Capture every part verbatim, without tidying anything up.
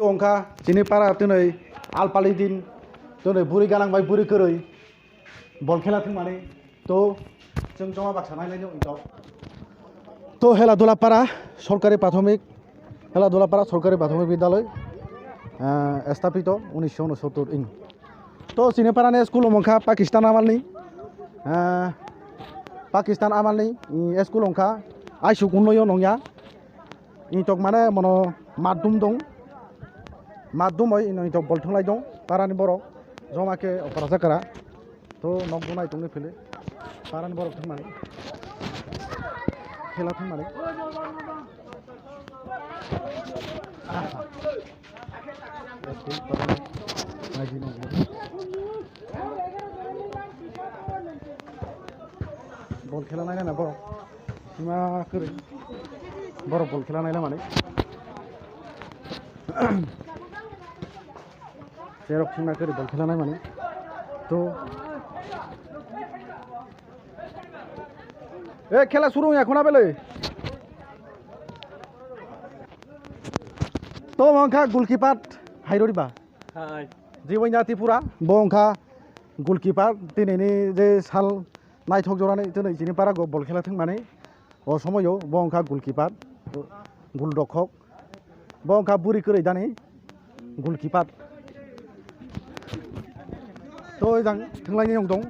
Wngkha chini para twnwi alpali din, twnwi bwrwi ganang bai bwrwi kwrwi bol khela thwngmani. To chwng joma baksa nai nai nw wngkha. To Heladula para sorkari prathomik, Heladula para sorkari prathomik bidyaloi, ah, esthapito unisho unosottor ing. To chini parani school wngkha Pakistan amalni, ah, Pakistan amalni, mm, school wngkha aisuk unnoyo nongya. Ingtok mane mono madum dong. Madum oi ino ingtok bol thwnglai dong. Parani borok joma khe opor jakara. To nok bo nai tongni phili. Parani borok thwngmani. Khela thwngmani. Bol khela nai na borok. Sima kwrwi. Borok bol khela naila mani. Terok sima kwrwi bol khela nai mani. To. E khela suru ya khuna bele. To wngkha goalkeeper Hairori ba. Hai. Jiboina Tripura bo wngkha goalkeeper tinini je sal naithok jorani tini chini para go bol khela thwngmani. O somoyo bo wngkha goalkeeper, gul dokhok. Bo wngkha bwrwi kwrwi dani goalkeeper. To jang thwnglai ni wng dong.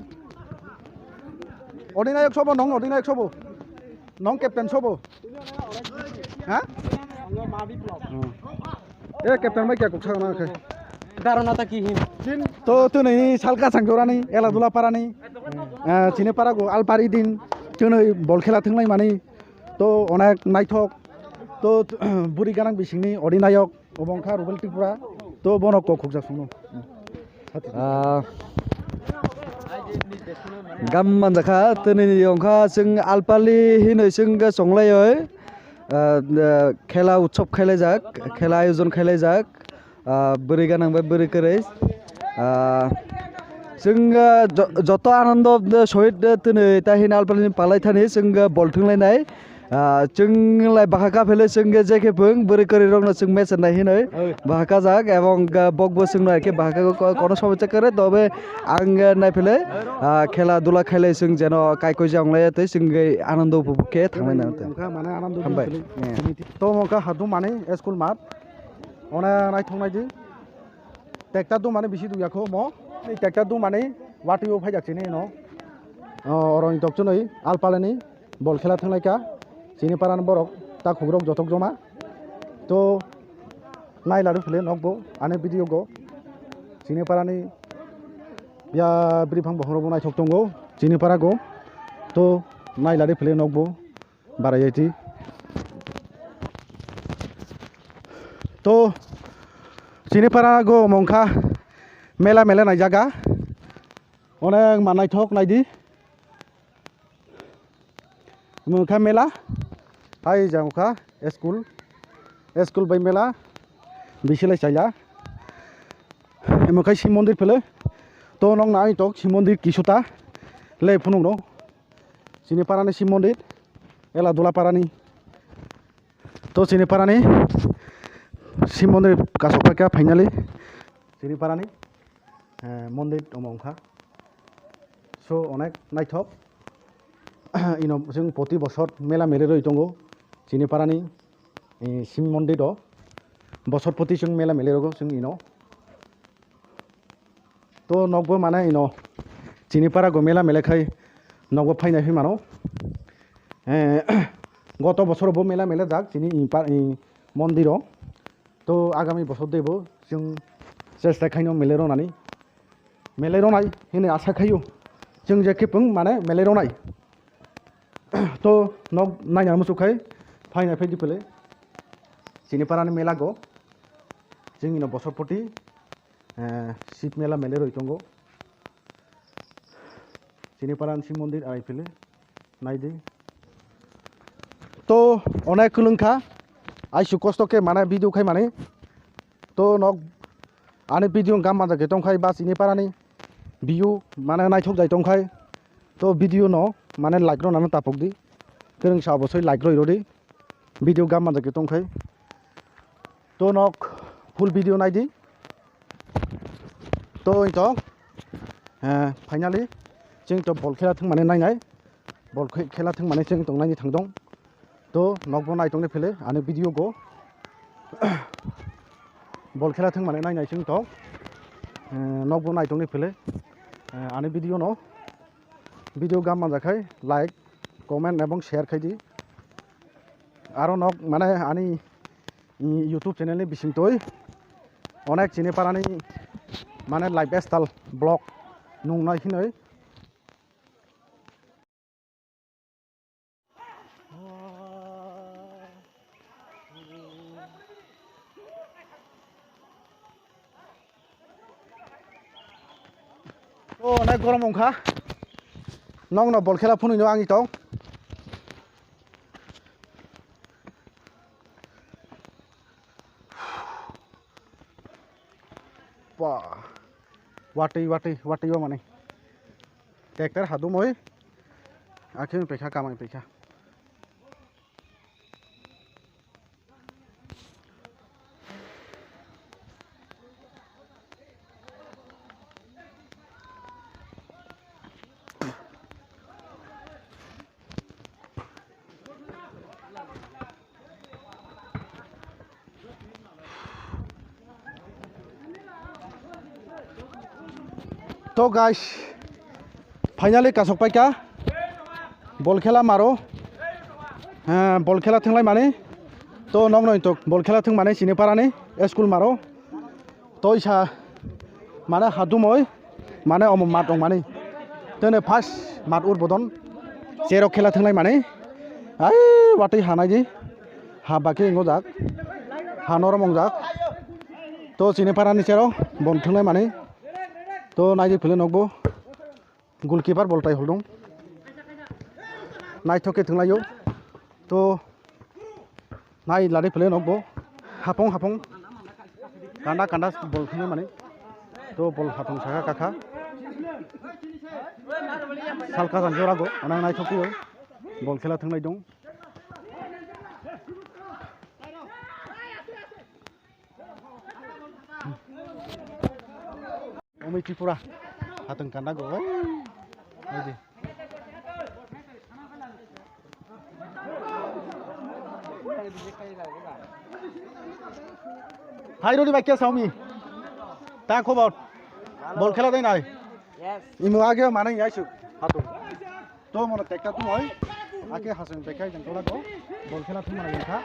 Odinayok sobo nong, odinayok sobo. Nong captain sobo. Ha? E captain bai kya kok sakna khe. Darona ta ki hin. To tini salka sangjorani Heladula parani. Ah, chini para go alpari din tini bol khela thwnglai mani. To onek naithok. To bwrwi ganang bisingni odinayok obo wngkha Rubel Tripura. To bono kok khukjak songno. Ah, gam manjakha tini wngkha chwng alpali hinwi chwng songlaioi. Ah, khela utsob khailaijak, khela ayojon khailaijak. Ah, bwrwi ganang bai bwrwi kwrwi. Ah, chwng, ah, jo-, joto anando, ah, sohit, ah, tini ta hini alpalini palai thani chwng, ah, bol thwnglainai. Ah, chwng lai bahaka phele chwng je khe phung bwrwi kwrwi rokno chwng mesa nai hinoi. Oi. Bahaka jak ebong, ah, bokbo chwngno hai khe bahaka ko-, kono somosya kwrwi tobe ang, ah, nai phele, ah, khela dula khailai chwng jeno kaikoi jang lai tei chwng anando upobhog khe thanglai nang tei. Wngkha mane anando. Hambai. Din phele. Eh. To wngkha hadum mane school mat. Ona naithok naidi. Tekta dumani bisi duyakho mo. Tekta dumani watwi o phaijak chini no. O, oro ni tokchunoi alpalani bol khela thanglaika. Chini parani borok takhukrok jotok joma. To nailadu phile nokbo ani video go. Chini parani ya bwrwi phang bokhorok bo naithok tongo. Chini para go. To nailadi phile nokbo. Barai jai ti. To chini para go mongkha mela mela nai jaga. Onek ma naithok naidi. Mongkha mela. Hai jangkha school. School bai mela. Bisilai chaya. Mongkha Shiv Mondir phele. To nong nai tok Shiv Mondir kisuta. Le phunuk no. Chini parani Shiv Mondir, Heladula parani. To chini parani Shiv Mondir kasok paikha finally. Chini parani, eh, mondir omo wngkha. So onek naithok. Ino chwng poti bosor mela mele rwi tongo. Chini parani, eh, Shiv Mondir o. Bosor poti chwng mela mele rogo chwng ino. To nokbo mane ino chini para go mela mela khai nokbo phaina phi mano. Eh, goto bosor bo mela mela jak chini i pa-, i mondiro. To agami bosor de bo chwng chesta khaino mele ronani. Mele ronai hini asa khaio. Chwng je kipung mane mele ronai. To nok naina muchuk khai phaina phi dipele. Chini parani mela go. Chwng ino bosor poti. Eh, Shiv mela mele roi tongo. Chini paran Shiv mondir arai phile, naidi. To onek kwlwng kha, aisu kosto khe mane video khai mani. To nok ani video gam manjak khe tong khai ba chini parani view mane naithok jai tong khai. To video no mane like rw nano tapok di. Kwrwng sa obosoi like roi rw di. Video gam manjak khe tong khai. To nok full video naidi. To ito, eh, finally, chwng to bol khela thwngmani nainai, bol khe-, khela thwngmani chwng tong naini thangdong. To nokbo naitongni phele ani video go. Bol khela thwngmani nainai chwng to, eh, nokbo naitongni phele, eh, ani video no, video gam manjakhai like, comment ebong share khaidi. Aro nok mane ani, mm, YouTube channel ni bisingtwi onek chini parani mane lifestyle vlog nungnai hinwi. O, nai gorom wngkha. Nokno bol khela phunui no ang itong. Ba. Watwi, watwi, watwi o manwi. Tractor hadumoi. Akhe paikha kamai paikha. To guys, finally kasok paikha bol khela maro, eh, bol khela thwnglai mani. To nokno to bol khela thwng mani chini parani school maro. Toisa mane hadumoi mane omo mat wngmani. Tene first mat urbodon cherok khela thwnglai mani. Ai watwi hanai di. Ha bakhe wngojak. Ha norom wngjak. To chini parani cherok bol thwnglai mani. To naidi phile nokbo. Goalkeeper bol tai holdong. Naithok khe thwnglaio. To nai lari phele nokbo. Hapong hapong. Kanda kanda bol thwngmani. To bol hapong saka kakha. Salka jang jorago. Anang naithok khe bol khela thwnglai dong. Omi Tripura. Hatong kanda go. Oi. Oi di. Hai Rodi bhai, kya saumi? Ta khobor? Bol khela dai nai? Yes. Imo age manang yaisu. Hatong. To mono tekta tumoi. Ake hasing bekai jeng tola ko. Bol khela thumana yeng kha.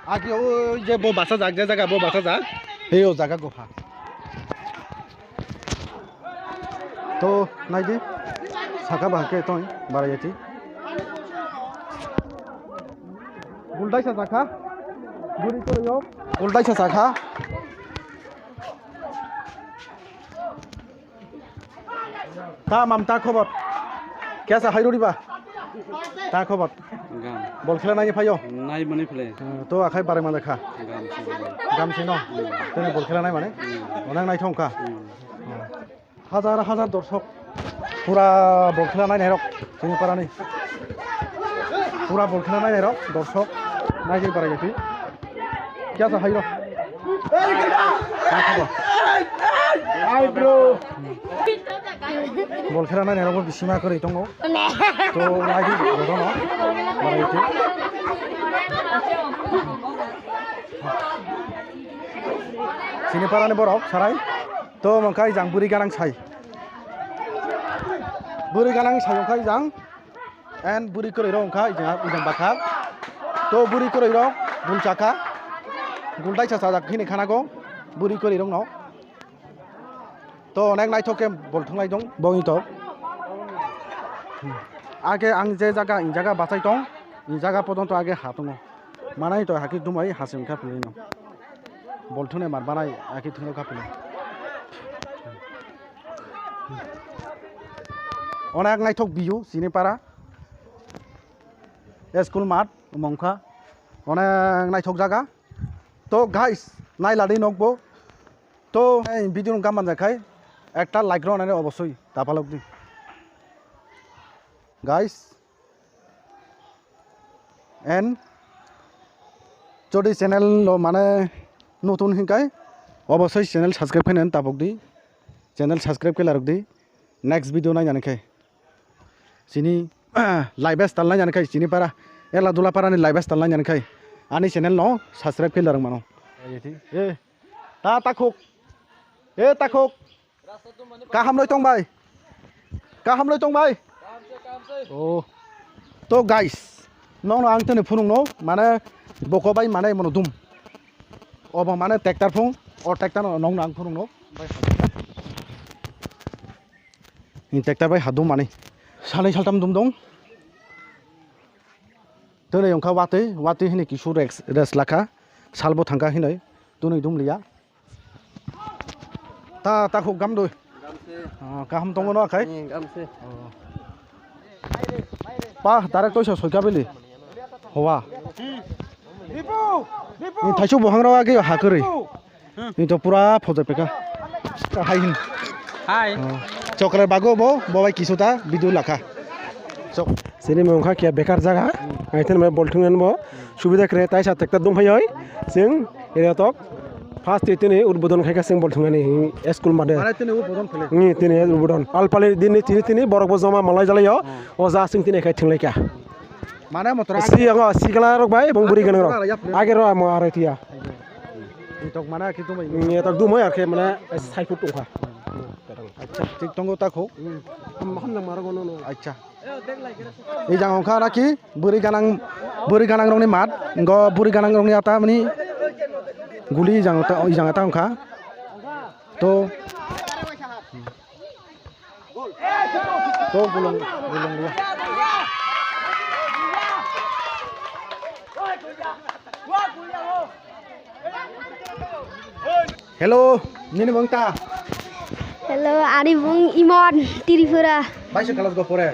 Ake o je bo basa jak, je jaga bo basa jak. He o jaga go pha. To naidi. Saka ba ke tong bara yati. Guldai sa saka. Guri to yo. Guldai sa saka. Ta mam ta khobor. Kesa hai rori ba. Ta khobor. Gam. Bol khela nai phayo. Nai mani phle. Eh, to akhai bare ma lekha. Gam se. Gam se no. Tene bol khela nai mane. Hmm. Onang nai thongkha. Hmm. Hajar hajar dorsok. Pura bol khela nai nai rok. Chini parani. Pura bol khela nai nai rok. Dorsok. Nai ke bare gati. Kya sa hai ro? Hai, bro. Bol khela nai nai rok bisima kwrwi tongo. To, nai di, joto no. Barai di. Chini parani borok, sarai. To, mangkai jang buri ganang sai. Buri ganang sai mangkai jang. En buri kwrwi rok wngkha ijang, ijang bakha. To buri kwrwi rok gul chakha. Gul daisa chajak hini khanago buri kwrwi rok no. To onek naithok khe bol thwnglai dong bongni to. Age ang je jaga, in jaga bachai tong, in jaga pojonto age ha tongo. Manai to haki dumai hasim kha philino. Bol thune mar banai aki thune kha philino. Onek naithok view chini para. School mat mongkha. Onek naithok jaga. To guys, nai ladi nokbo. To ei video no gaman jakhai ekta like rw nani obosoi tapalok di. Guys, and jodi channel lo mane notun hinkai Obosoi channel subscribe khainani tapok di. Channel subscribe khe larok di. Next video nainani khai. Chini live style nainani khai chini para. Ela dula para ni live style nainani khai. Ani channel no subscribe khe larok mano. Eh, ta takhuk. Eh, takhuk. Kaham loi tong bai. Kaham loi tong bai. Oh. To guys, nong no ang tini phunung no, mane boko bai mane mono dum. Obo mane tractor phung, o tractor no nong no ang phunung no. Ni tractor bai hadum mani. Salai saltam dum dong. Tini yongkha watwi, watwi hini kisu rest, rest lakha. Salbo thangkha hinoi, tunui dum liya. Ta, ta khuk gam doi. Gamse. Ah, kaham tongo no akhai? Hmm, gamse. Oh. Pa, direct toisa soika bili. Hoa. Bipu! Bipu! Ni thaisu buhang rok agi ha kwrwi. Bipu! Ni to pura phojak peka. Hai hin. Hai. Oh. Chocolate bago bo, bo bai kisu ta video lakha. Chok. Sini mungkha kia bekar jaga. Ai thani mai bol thung bo. Subida kre taisa tekta dum phai oi. Sing ere tok. First tini udbodon khai ka sing bol thung ani school made. Mane tini udbodon khule. Ni tini udbodon. Alpali dini tini tini borok bo joma malai jalai yo. Hmm. O ja sing tini khai thung lai ka. Mane motor age. Si ang si kala rok bai bong buri ganang rok. Age ro mo arai tiya. Ni tok mana ki tumai. Ni tok dum oi ar khe mane sai foot tong kha. Acha, thik tongo ta kho. Hmm. Ham, ham nang maro gono no. Acha. Ijang ongkha naki bwrwi ganang, bwrwi ganang rokni mat, ngo bwrwi ganang rokni ata mani guli ijang ta, ijang ata ongkha. To, to gulung, gulung liya. Hello, nini mung ta? Hello, ani mung Imon Tripura. Baisa class go pore?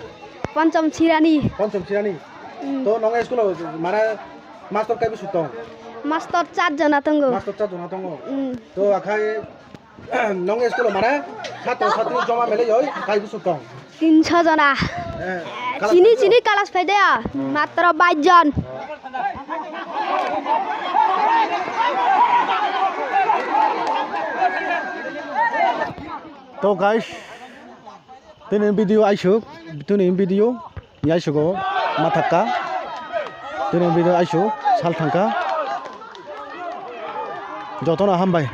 Pancham Chirani. Pancham Chirani. Hmm. To nong school mane master kai bisuk tong? Master char jona tongo. Master char jona tongo. Hmm. To akhai nong school mane satro satri joma mele oi kai bisuk tong? Tinso jona. Eh, chini, chini class phaide ya, matro bais jon. To guys, tini video aisuk, tini video aisugo mathakka. Tini video aisuk sal thangka. Jotono hambai.